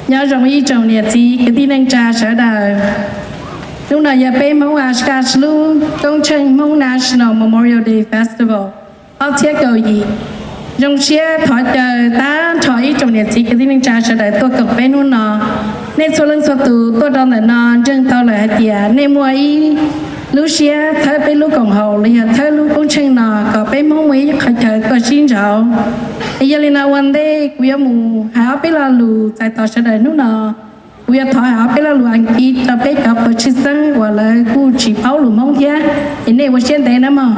Nyob zoo ib tsoom niam txiv kwv tij neej tsa sawv daws. Hnub no yog peb Hmoob Oshkosh lub koob tsheej Hmoob National Memorial Day Festival ob txhiab kaum yim. Zoo siab thov caw tag nrho ib tsoom niam txiv kwv tij neej tsa sawv daws tuaj koom peb hnub no. Nej txhua leej txhua tus tuaj rau ntawm no ntseeg tau lawm hais tias nej muaj ib lub siab txhawb peb lub koom haum los yog txhawb lub koob tsheej no kom peb Hmoob muaj ib qhov chaw tuaj sib ntsib. Es yog li no ua ntej kuv yuav mus hais ob peb lo lus txais tos sawv daws hnub no. Kuv yuav thov hais ob peb lo lus Askiv rau peb cov qhua tshwj xeeb uas lawv kuj tsis paub lus Hmoob thiab, es nej ua siab ntev nawb mog.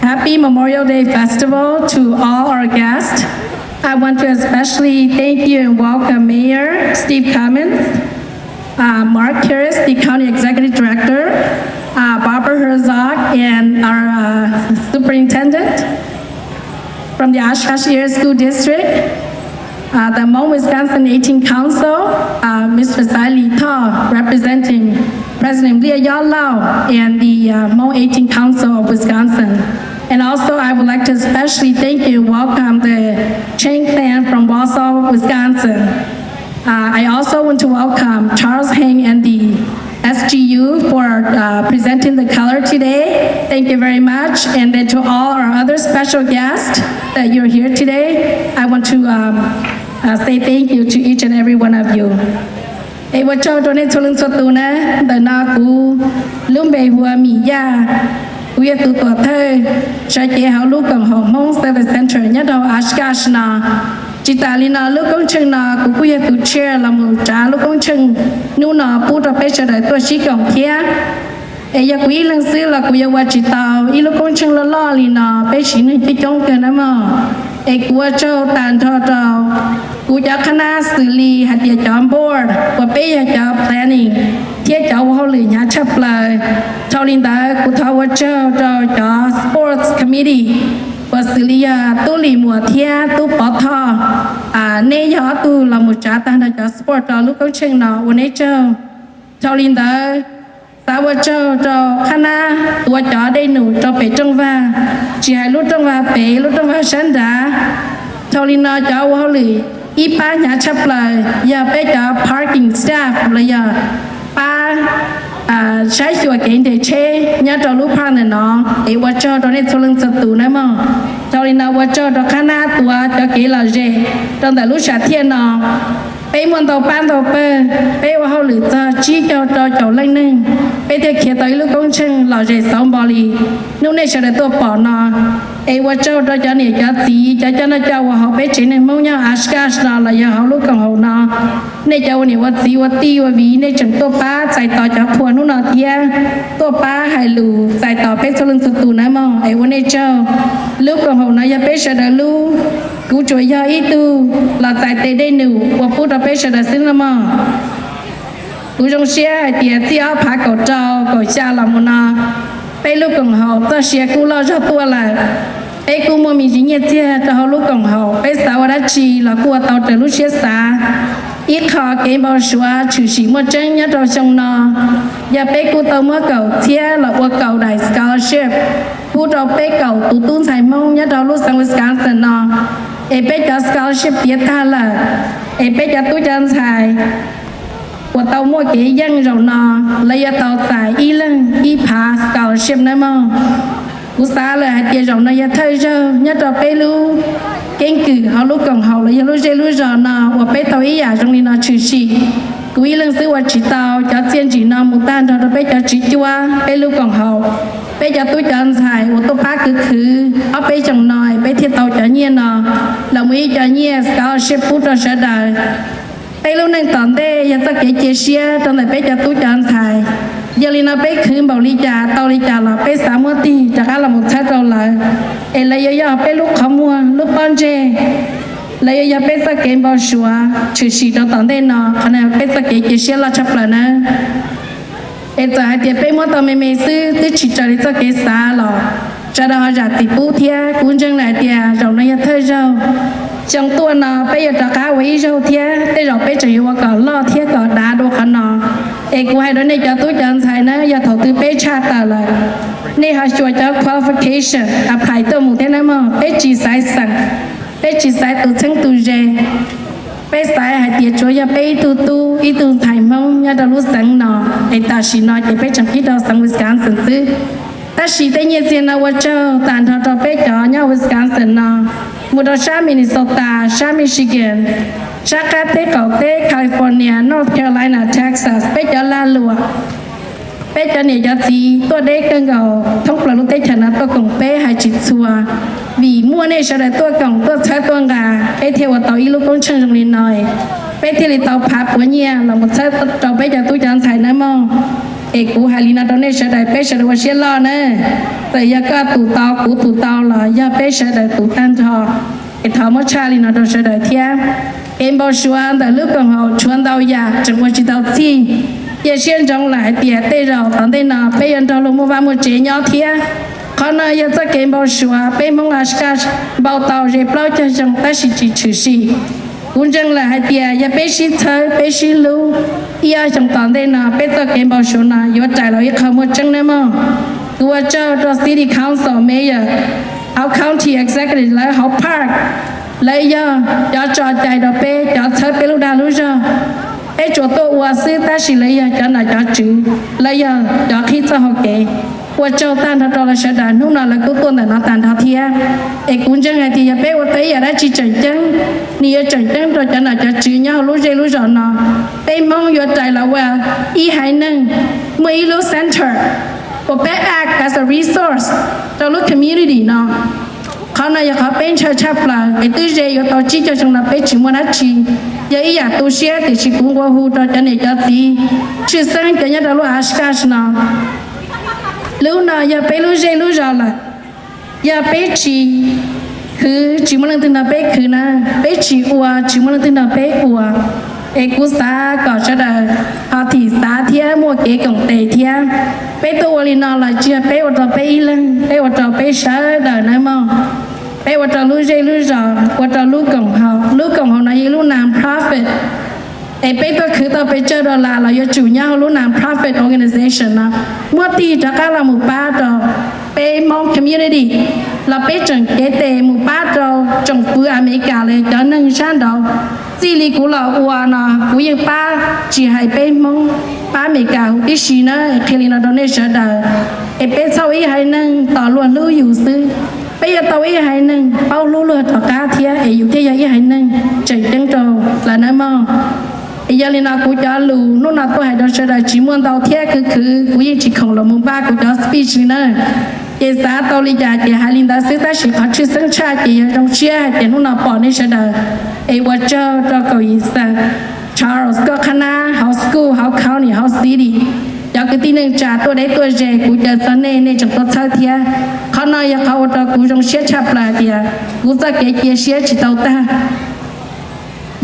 Happy Memorial Day Festival to all our guests. I want to especially thank you and welcome Mayor Steve Cummins, uh, Mark Karras, the County Executive Director, uh, Barbara Herzog, and our uh, Superintendent from the Oshkosh Area School District, uh, the Hmong Wisconsin eighteen Council, uh, Mister Sai Li Tho, representing President Liaj Yob Lauj and the uh, Hmong eighteen Council of Wisconsin. And also, I would like to especially thank you and welcome the Chang clan from Wausau, Wisconsin. Uh, I also want to welcome Charles Hang and the S G U for uh, presenting the color today. Thank you very much. And then to all our other special guests that you're here today, I want to um, uh, say thank you to each and every one of you. Es ua tsaug rau nej txhua leej txhua tus na. Ntawm no kuv lub npe hu ua Mim Yaj, kuv yog tus tuam thawj sawv cev hauv lub koom haum Hmoob Service Center nyob rau Oshkosh no. Tsis tas li no lub koob tsheej no kuv kuj yog tus chair los mus tsav lub koob tsheej hnub no pub rau peb sawv daws tuaj sib koom thiab. Es yog kuv ib leeg xwb los kuv yuav ua tsis tau ib lub koob tsheej loj loj li no, peb siv neeg coob coob kawg na mog. Es kuv ua tsaug tag nrho rau kuv cov qhab nab xws li hais tias cov board uas peb yog cov planning thiab cov ua hauj lwm hnyav tshaj plaws. Dhau li ntawd kuv thov ua tsaug rau cov sports committee uas xws li yog Tub Lis Muas thiab Tub Pov Thoj. Nej yog ob tug los mus tsav tag nrho cov sport rau lub koob tsheej no, ua nej tsaug. Dhau li ntawd xav ua tsaug rau qhab nab tuav cov dej num rau pem rooj vag, tsis hais lub rooj vag pem lub rooj vag sab nrad. Dhau li no cov ua hauj lwm ib pab hnyav tshaj plaws yog peb cov parking staff los yog pab saib xyuas kev nres tsheb nyob rau lub park ntawm no, es ua tsaug rau nej txhua leej txhua tus nawb mog. Dhau li no ua tsaug rau qhab nab tuav cov kev lom zem rau ntawm lub sam thiaj no. Peb muaj ntau pab ntau pawg, peb ua hauj lwm txog tsib caug rau caum leej neeg, peb thiaj khiav tau ib lub koob tsheej lom zem xauv npo li hnub nej sawv daws tuaj pom no. Es ua tsaug rau cov niam cov txiv, cov coj noj coj ua hauv peb tsev neeg Hmoob nyob Oshkosh no los yog hauv lub koom haum no. Nej cov ua niam ua txiv ua tij ua viv nej tseem tuaj pab txais tos cov qhua hnub no thiab tuaj pab hais lus txais tos peb txhua leej txhua tus nawb mog, es ua nej tsaug. Lub koom haum no yog peb sawv daws lub, kuv tsuas yog ib tug los txais tes dej num uas pub rau peb sawv daws xwb nawb mog. Kuv zoo siab hais tias txij ob phav kaum rau kaum xya los mus no, peb lub koom haum txoj sia kuj loj zog tuaj lawm. Peb kuj muaj me ntsis nyiaj txiag rau hauv lub koom haum, peb xav ua dab tsi los kuj ua tau raws lub siab xav. Ib qho kev npau suav tshwm sim muaj tseeb nyob rau xyoo no, yog peb kuj tau muab kaum txhiab los ua kaum daim scholarship pub rau peb kaum tus tub ntxhais Hmoob nyob rau lub xeev Wisconsin no. Es peb cov scholarship tiav tag lawm, es peb cov tub cov ntxhais uas tau muaj kev yeej zaum no, lawv yuav tau txais ib leeg ib phav scholarship nawb mog. Kuv xav lawm hais tias zaum no yog thawj zaug nyob rau peb lub keeb kwm hauv lub koom haum los yog lub zej lub zos no uas peb tau ib yam zoo li no tshwm sim. Kuv ib leeg xwb ua tsis tau, cov txiaj ntsim no mus tag nrho rau peb cov tswv cuab peb lub koom haum, peb cov tub cov ntxhais uas tuaj pab khwv khwv ob peb xyoos no peb thiaj tau cov nyiaj no los mus ib co nyiaj scholarship pub rau sawv daws. Peb lub neej tom ntej yog txoj kev cia siab rau ntawm peb cov tub cov ntxhais. Yog li no peb khwv npaum li cas tau li cas los peb xav muab tig rov qab los mus txhawb rau lawv, es lawv yuav yog peb lub qhov muag lub pob ntseg, lawv yuav yog peb txoj kev npau suav tshwm sim rau tom ntej no. Qhov no peb txoj kev cia siab loj tshaj plaws nawb. Es txawm hais tias peb muab tau me me xwb twb tsis raws li txoj kev xav los sawv daws ho zam txim pub thiab. Kuv ntseeg lawm hais tias zaum no yog thawj zaug, xyoo tuaj no peb yuav rov qab ua ib zaug thiab, tej zaum peb tseem yuav ua kom loj thiab kom dav dua qhov no. Es kuv hais rau nej cov tub cov ntxhais na, yog thaum twg peb tshaj tawm lawm, nej ho xyuas cov qualification apply tuaj mus thiab nawb mog, peb tsis xaiv xeem. Peb tsis xaiv tus txheeb tus ze, peb xaiv hais tias tsuav yog peb ib tug tub ib tug ntxhais Hmoob nyob rau lub xeev no, es tam sim no ces peb tseem qhib rau xeev Wisconsin xwb. Tab sis tej nyiaj txiag no ua tsaug tag nrho rau peb cov nyob Wisconsin no, mus rau sab Minnesota, sab Michigan, sab qab teb qaum teb California, North Carolina, Texas, peb cov lag luam, peb cov niam cov txiv tuaj deb kawg nkaus thoob plaws lub teb chaws no tuaj koom peb hais tsis txhua. Vim muaj nej sawv daws tuaj koom tuaj txhawb tuaj nqa, peb thiaj ua tau ib lub koob tsheej zoo li no, peb thiaj li tau phav puav nyiaj los mus txhawb rau peb cov tub cov ntxhais nawb mog. Es kuv hais li no rau nej sawv daws, peb sawv daws ua siab loj na. Txawm yog koj tus tau kuv tus tau los yog peb sawv daws tus tag nrho, es thov muab tshaj li no rau sawv daws thiab. Kev npau suav ntawm lub koom haum tshuav ntau yam tseem ua tsis tau txhij. Cia siab ntsoov lawm hais tias tej zaum tom ntej no peb yuav nrog luag muaj vaj muaj tsev nyob thiab. Qhov no yog txoj kev npau suav peb Hmoob Alaska npau tau ze plaub caug xyoo tab sis tsis tshwm sim. Kuv ntseeg lawm hais tias yog peb sib txhawb peb sib hlub, ib ob xyoos tom ntej no peb txoj kev npau suav no yuav rais los ib qho muaj tseeb nawb mog. Kuv ua tsaug rau City Council, Mayor, hauv County Executive, lawv hauv park, lawv yog cov tso cai rau peb, cov txhawb peb lub dag lub zog. Peb tsuas tuaj ua xwb tab sis lawv yog cov nom cov tswv, lawv yog cov qhib txoj hau kev. Ua tsaug tag nrho rau lawv sawv daws, hnub no lawv kuj tuaj ntawm no tag nrho thiab. Es kuv ntseeg hais tias yog peb ua tau ib yam dab tsi tseem ceeb, nws yuav tseem ceeb rau cov nom cov tswv nyob hauv lub zej lub zos no. Peb Hmoob yuav rais los ua ib haiv neeg, muaj ib lub center uas peb act as a resource rau lub community no. Qhov no yog qhov peb ntshaw tshaj plaws, es twb ze yuav tau tsib caug xyoo no peb tsis muaj dab tsi. Yog ib yam tu siab tiam sis kuv nqua hu rau cov niam cov txiv tshwj xeeb cov nyob rau lub Oshkosh no, lub no yog peb lub zej lub zos lawm. Yog peb tsis khwv, tsis muaj leej twg nrog peb khwv na, peb tsis ua, tsis muaj leej twg nrog peb ua. Es kuv xav kom sawv daws ho thim xav thiab muaj kev koom tes thiab. Peb tuaj ua li no los tsis yog peb ua rau peb ib leeg, peb ua rau peb sawv daws nawb mog. Peb ua rau lub zej lub zos, ua rau lub koom haum. Lub koom haum no yog ib lub non-profit, es peb tuaj khwv tau pes tsawg dollar los yuav tsum nyob hauv lub non-profit organization no muab tig rov qab los mus pab rau peb Hmoob community, los peb tseem cev tes mus pab rau tsoom fwv Amelikas los yog cov neeg sab nraud. Txij li kuv los ua no kuv yeej pab tsis hais peb Hmoob, pab Amelikas huv tib si na. Qhia li no rau nej sawv daws, es peb txhob ua ib haiv neeg tos luag hlub yus xwb, peb yuav tau ua ib haiv neeg paub hlub luag rov qab thiab es yus thiaj yog ib haiv neeg tseem ceeb rau lawv nawb mog. Es yog li no kuv cov lus hnub no tuaj hais rau sawv daws tsis muaj ntau thiab, khwv khwv kuv yeej tsis khoom los mus npaj kuv cov speech li na. Ces xav tau li cas ces hais li ntawd xwb, tab sis qhov tshwj xeeb tshaj ces yog zoo siab hais tias hnub no pom nej sawv daws, es ua tsaug rau kaum yim xeem Charles koj qhab nab hauv school, hauv county, hauv city. Cov kwv tij neej tsa tuaj deb tuaj ze, kuv caw txog nej, nej tseem tuaj txhawb thiab. Qhov no yog qhov ua rau kuv zoo siab tshaj plaws tias kuv txoj kev cia siab tsis tau tag.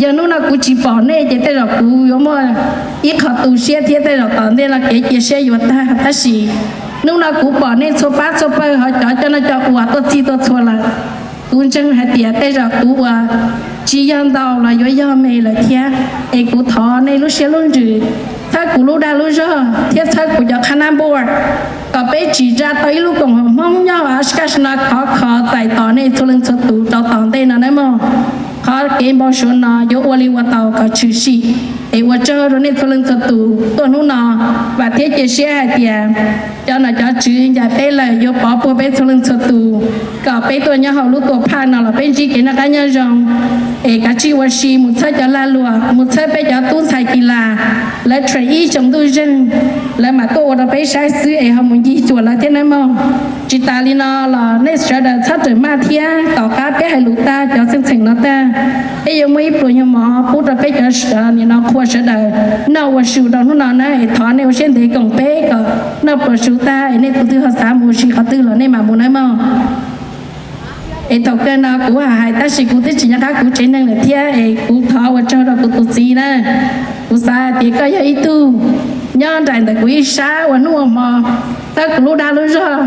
Yog hnub no kuv tsis pom nej ces tej zaum kuv yuav muaj ib qho tu siab thiab tej zaum tom ntej no kev cia siab yuav tag. Tab sis hnub no kuv pom nej txhua pab txhua pawg, ho cov coj noj coj ua tuaj txhij tuaj txhua lawm, kuv ntseeg hais tias tej zaum kuv ua tsis yog ntau los yuav yog me lawm thiab. Es kuv thov nej lub siab lub ntsws txhawb kuv lub dag lub zog thiab txhawb kuv cov qhab nab board, kom peb tsim tsa tau ib lub koom haum Hmoob nyob hauv Oshkosh no khov kho txais tos nej txhua leej txhua tus rau tom ntej no nawb mog. Qhov kev npau suav no yuav ua li ua tau kom tshwm sim. Es ua tsaug rau nej txhua leej txhua tus tuaj hnub no, vam thiab cia siab hais tias cov nom cov tswv ncaim peb lawm yuav pov puag peb txhua leej txhua tus, kom peb tuaj nyob hauv lub tuam phaj no los peb ntsib kev noj qab nyob zoo. Es kav tsij ua si mus txhawb cov lag luam, mus txhawb peb cov tub ntxhais kis las, lawv train ib xyoos ntuj zeeg, lawv mam tuaj ua rau peb saib xwb es ho mus ncig xyuas lawv thiab nawb mog. Tsis tas li no los nej sawv daws txhob rawm maj thiab, tom qab peb hais lus tag cov txheej txheem no tag, peb yuav muaj ib pluas nyuag mov pub rau peb cov nim no qhua sawv daws noj ua su rau hnub no na. Es thov nej ua siab ntev koom peb kom noj pluas su tag es nej tus twg ho xav mus ua si qhov twg los nej mam mus nawb mog. Es thaum kawg no kuv hais hais tab sis kuv twb tsis nco qab kuv tsev neeg lawm thiab, es kuv thov ua tsaug rau kuv tus txiv na. Kuv xav tias koj yog ib tug nyob nraim ntawm kuv ib sab ua hnub ua hmo, txhawb kuv lub dag lub zog.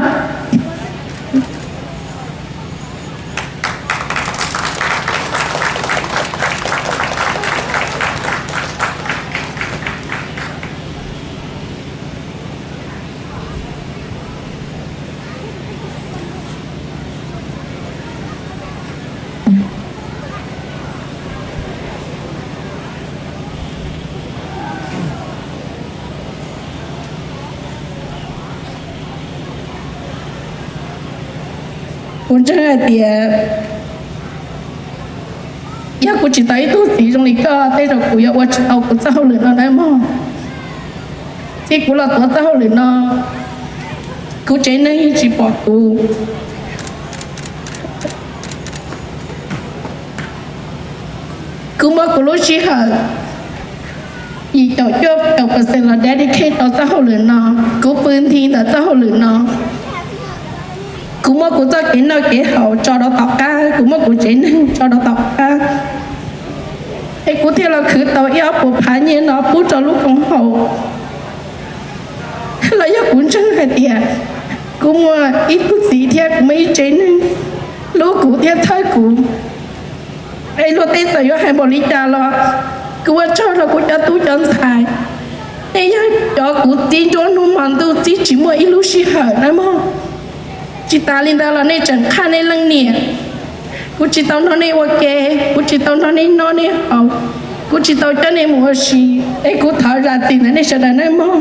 Kuv ntseeg hais tias yog kuv tsis tau ib tug txiv zoo li koj, tej zaum kuv yuav ua tsis tau kuv txoj hauj lwm no nawb mog. Txij kuv los tuav txoj hauj lwm no, kuv tsev neeg yeej tsis pom kuv. Kuv muab kuv lub sij hawm yim caum cuaj caum percent los dedicate rau txoj hauj lwm no. Kuv pw nthi ntawm txoj hauj lwm no. Kuv muab kuv txoj kev noj kev haus tso rau tom qab, kuv muab kuv tsev neeg tso rau tom qab, es kuv thiaj los khwv tau ib ob puas phav nyiaj no pub rau lub koom haum. Los yog kuv ntseeg hais tias kuv muaj ib tug txiv thiab kuv muaj ib tsev neeg hlub kuv thiab txhawb kuv. Es luag tej txawm yuav hais npaum li cas los kuv ua tsaug rau kuv cov tub cov ntxhais. Nej yog cov kuv txib nruab hnub hmo ntuj txib tsis muaj ib lub sij hawm nawb mog. Tsis tas li ntawd los nej tseem qhaj nej leej niam. Kuv tsis tau nrog nej ua ke, kuv tsis tau nrog nej noj nej haus, kuv tsis tau coj nej mus ua si, es kuv thov zam txim ntawm nej sawv daws nawb mog.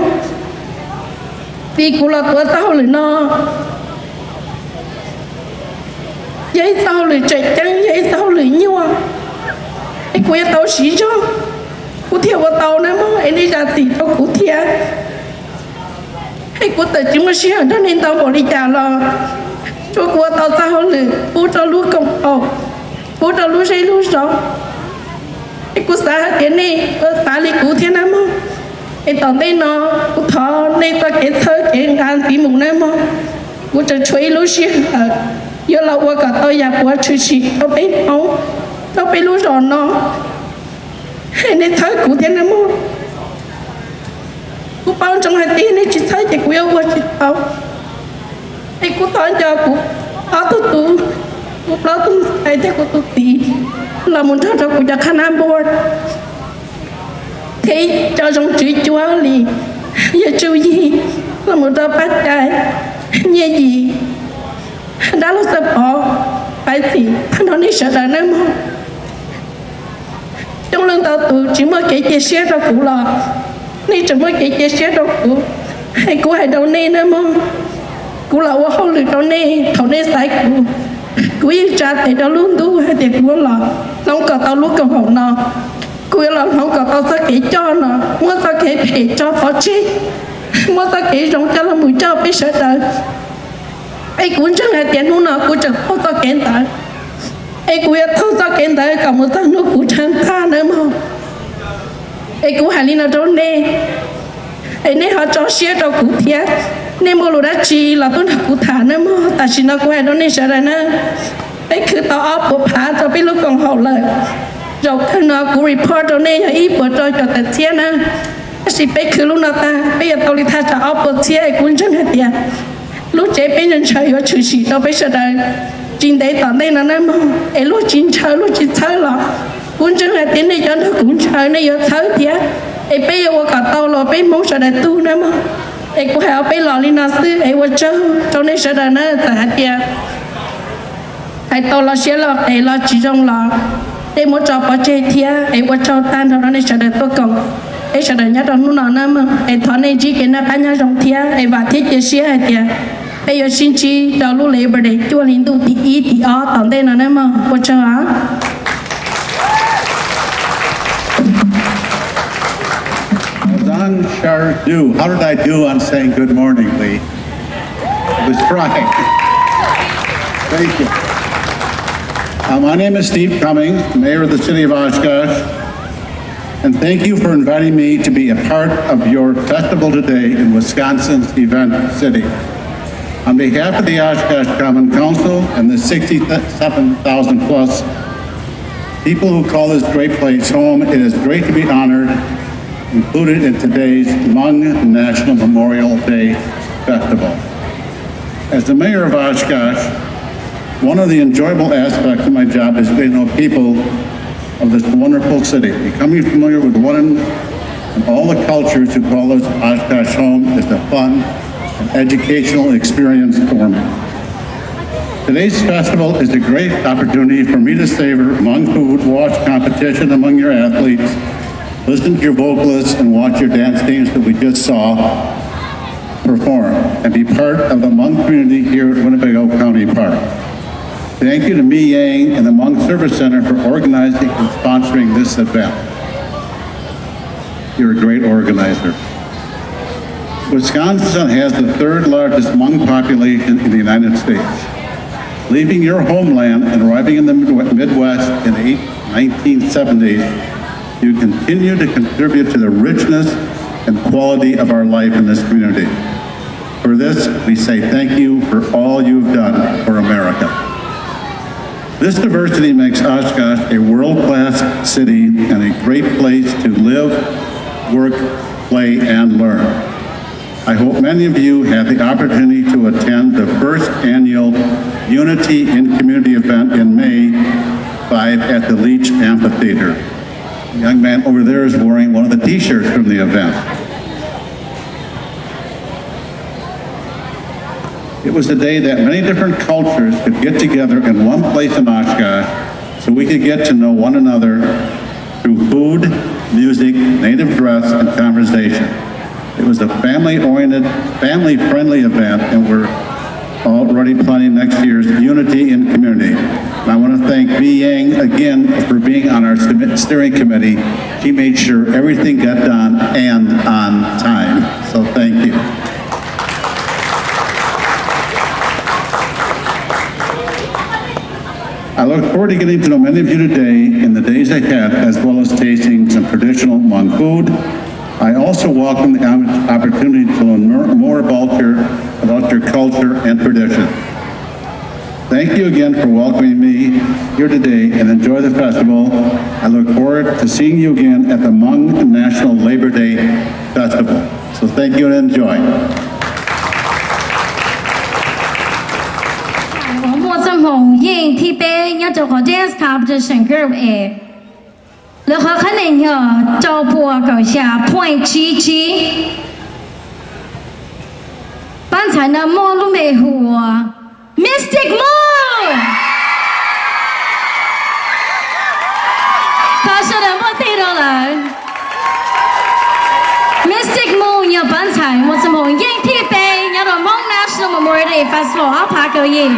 Vim kuv los tuav txoj hauj lwm no yog ib txoj hauj lwm tseem ceeb, yog ib txoj hauj lwm nyuaj, es kuv yuav tau siv zog kuv thiaj ua tau nawb mog, es nej zam txim rau kuv thiab. Es kuv txawm tsis muaj sij hawm nrog nej ntau npaum li cas los tsuas kuv ua tau txoj hauj lwm pub rau lub koom haum, pub rau lub zej lub zos. Es kuv xav hais tias nej xav li kuv thiab nawb mog. Es tom ntej no kuv thov nej txoj kev txhawb kev nqa ntxiv mus nawb mog. Kuv tseem tshuav ib lub sij hawm yuav los ua kom tau yam puav tshwm sim rau peb Hmoob, rau peb lub zos no. Es nej txhawb kuv thiab nawb mog. Kuv paub ntsoov hais tias nej tsis txhawb ces kuv yuav ua tsis tau. Es kuv thov nco kuv ob tug tub, kuv plaub tug ntxhais thiab kuv tus txiv los mus nrog rau kuv cov qhab nab npua thiab ib co zoo tswv cuab li yawg Tsuj Yig, los mus rau Paj Cai, Nyiaj Yim, dab laug Xaj Pov, Paiv Txim, tag nrho nej sawv daws nawb mog. Coob leej ntau tus tsis muaj kev cia siab rau kuv los nej tseem muaj kev cia siab rau kuv. Es kuv hais rau nej nawb mog, kuv los ua hauj lwm rau nej, thaum nej xaiv kuv, kuv yeej tsa tes rau lub ntuj hais tias kuv los hloov kom tau lub koom haum no, kuv yuav los hloov kom tau txoj kev coj no, muab txoj kev phem tso pov tseg, muab txoj kev zoo coj los mus coj peb sawv daws. Es kuv ntseeg hais tias hnub no kuv tseem taug txoj kev ntawd, es kuv yuav taug txoj kev ntawd kom mus txog hnub kuv tshee tag nawb mog. Es kuv hais li no rau nej, es nej ho tso siab rau kuv thiab. Nej muaj lus dab tsi los tuaj nrog kuv tham nawb mog. Tam sim no kuv hais rau nej sawv daws na, peb khwv tau ob puas phav rau peb lub koom haum lawm. Zaum kawg no kuv report rau nej yog ib puas rau caum tawm txhiab na, tab sis peb khwv lub no tag peb yuav tau li thaj tsam ob puas txhiab. Es kuv ntseeg hais tias lub tsev peb ntshaw yuav tshwm sim rau peb sawv daws tsis ntev tom ntej no nawb mog. Es luag tsis ntshaw luag tsis txhawb los kuv ntseeg hais tias nej cov nrog kuv ntshaw nej yuav txhawb thiab, es peb yuav ua kom tau los peb Hmoob sawv daws tug nawb mog. Es kuv hais ob peb los li no xwb, es ua tsaug rau nej sawv daws na. Txawm hais tias hais tau los siab los qes los tsis zoo los nej muab tso pov tseg thiab, es ua tsaug tag nrho rau nej sawv daws tuaj koom peb sawv daws nyob rau hnub no na mog. Es thov nej ntsib kev noj qab nyob zoo thiab, es vam thiab cia siab hais tias peb yuav sib ntsib rau lub Labor Day cuaj hli ntuj tim ib tim ob tom ntej no na mog. Ua tsaug os. Azan Shar Du. How did I do on saying good morning, Lee? I was trying. Thank you. Uh, my name is Steve Cummings, Mayor of the City of Oshkosh, and thank you for inviting me to be a part of your festival today in Wisconsin's Event City. On behalf of the Oshkosh Common Council and the sixty-seven thousand plus people who call this great place home, it is great to be honored, included in today's Hmong National Memorial Day Festival. As the mayor of Oshkosh, one of the enjoyable aspects of my job is getting to know people of this wonderful city. Becoming familiar with one and all the cultures who call this Oshkosh home is a fun and educational experience for me. Today's festival is a great opportunity for me to savor Hmong food, watch competition among your athletes, listen to your vocalists, and watch your dance teams that we just saw perform, and be part of the Hmong community here at Winnebago County Park. Thank you to Mi Yang and the Hmong Service Center for organizing and sponsoring this event. You're a great organizer. Wisconsin has the third largest Hmong population in the United States. Leaving your homeland and arriving in the Midwe-, Midwest in the eight- nineteen seventies, you continue to contribute to the richness and quality of our life in this community. For this, we say thank you for all you've done for America. This diversity makes Oshkosh a world-class city and a great place to live, work, play, and learn. I hope many of you had the opportunity to attend the first annual Unity in Community event in May five at the Leach Amphitheater. The young man over there is wearing one of the T-shirts from the event. It was a day that many different cultures could get together in one place in Oshkosh so we could get to know one another through food, music, native dress, and conversation. It was a family-oriented, family-friendly event, and we're already planning next year's Unity in Community. And I want to thank Vi Yang again for being on our steering committee. She made sure everything got done and on time. So thank you. I look forward to getting to know many of you today and the days ahead, as well as tasting some traditional Hmong food. I also welcome the opportunity to learn more about your, about your culture and tradition. Thank you again for welcoming me here today and enjoy the festival. I look forward to seeing you again at the Hmong National Labor Day Festival. So thank you and enjoy. Uas muaj txoj hmoo yeej thib peb nyob rau qhov dance competition group A. Lawv qhov qhab nis yog rau pua kaum xya point tsib tsib. Pab ntxhais no muaj lub npe hu ua Mystic Moon. Thov sawv daws npuaj tig rau lawv. Mystic Moon yog pab ntxhais muaj txoj hmoo yeej thib peb nyob rau Hmong National Memorial Day Festival ob phav kaum yim.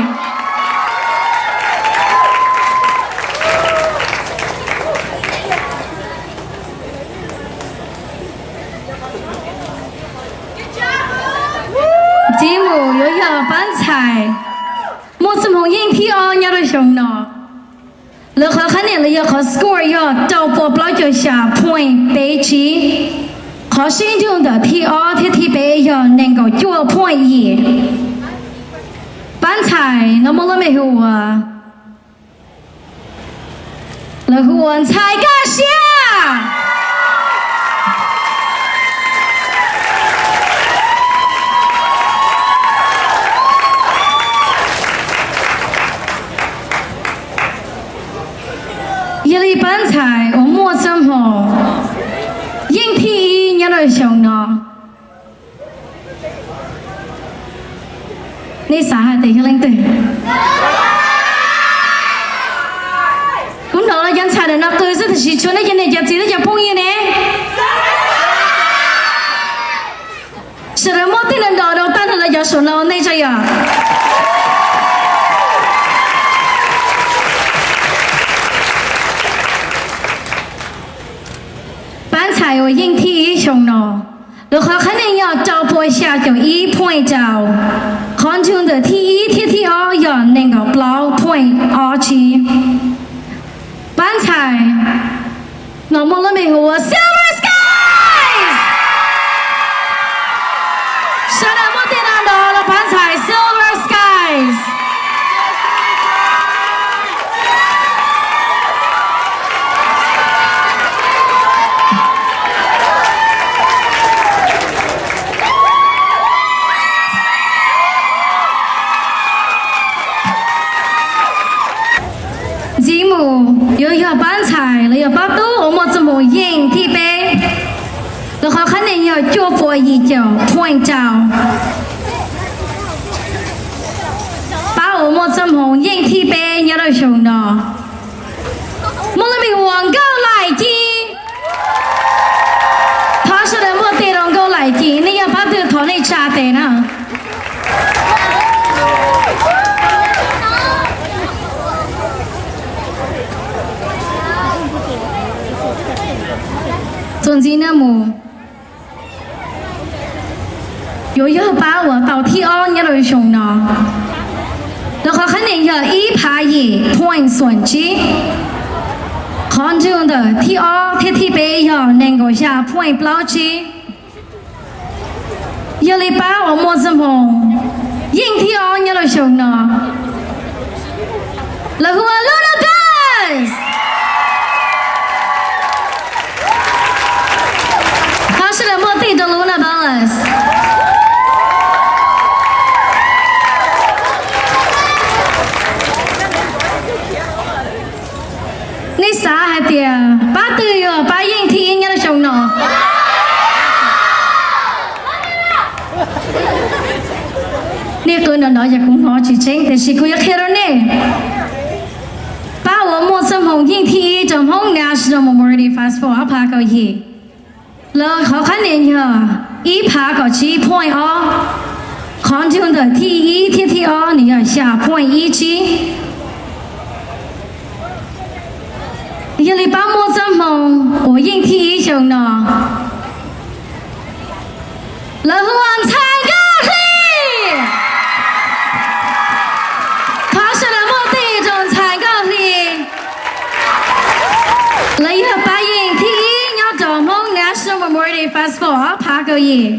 Txiv mus yuav yog pab ntxhais muaj txoj hmoo yeej thib ob nyob rau xyoo no. Lawv qhov qhab nis los yog qhov score yog rau pua plaub caug xya point peb tsib. Qhov sib nrug ntawm thib ob thiab thib peb yog nees nkaum cuaj point yim. Pab ntxhais no muaj lub npe hu ua, lawv hu ua Ntxhais Kaj Siab. Yog li pab ntxhais uas muaj txoj hmoo yeej thib ib nyob rau xyoo no. Nej xav hais tias yog leej twg? Kuv hnov los cov ntxhais ntawm no qw xwb, tiam sis tshuav nej cov niam cov txiv thiab cov phooj ywg ne? Sawv daws muab tej no nrov rau tag nrho lawv cov saum no nej tso yom. Pab ntxhais uas yeej thib ib xyoo no, lawv qhov qhab nis yog rau pua xya caum ib point rau. Qhov nrug ntawm thib ib thiab thib ob yog nees nkaum plaub point ob tsib. Pab ntxhais no muaj lub npe hu ua Silver Skies. Sawv daws muab tej no nrov rau pab ntxhais Silver Skies. Ntxiv mus yuav yog pab ntxhais los yog pab tub uas muaj txoj hmoo yeej thib peb, lawv qhov qhab nis yog cuaj puas yim caum point rau. Pab uas muaj txoj hmoo yeej thib peb nyob rau xyoo no muaj lub npe hu ua Nkauj Laim Ci. Thov sawv daws npuaj tes rau Nkauj Laim Ci, nej yog pab twg thov nej tsa tes na. Txuas ntxiv no mus, yuav yog pab uas tau thib ob nyob rau xyoo no. Lawv qhov khái niam yog ib phav yim point xoom tsib. Qhov ntswg ntawm thib ob thiab thib peb yog nees nkaum xya point plaub tsib. Yog li pab uas muaj txoj hmoo yeej thib ob nyob rau xyoo no, lawv hu ua Luna Palace. Thov sawv daws muab tis rau Luna Palace. Nej xav hais tias pab twg yog pab yeej thib ib nyob rau xyoo no? Nej qw nrov nrov ces kuv hnov tsis tseeb, tiam sis kuv yuav qhia rau nej. Pab uas muaj txoj hmoo yeej thib ib rau Hmoob National Memorial Day Festival ob phav kaum yim, lawv qhov khái niam yog ib phav kaum tsib point ob. Qhov ntswg ntawm thib ib thiab thib ob nws yog xya point ib tsib. Yog li pab muaj txoj hmoo uas yeej thib ib xyoo no, lawv hu ua Ntxhais Nkauj Hli. Thov sawv daws muab tis rau Ntxhais Nkauj Hli. Lawv yog pab yeej thib ib nyob rau Hmoob National Memorial Day Festival ob phav kaum yim.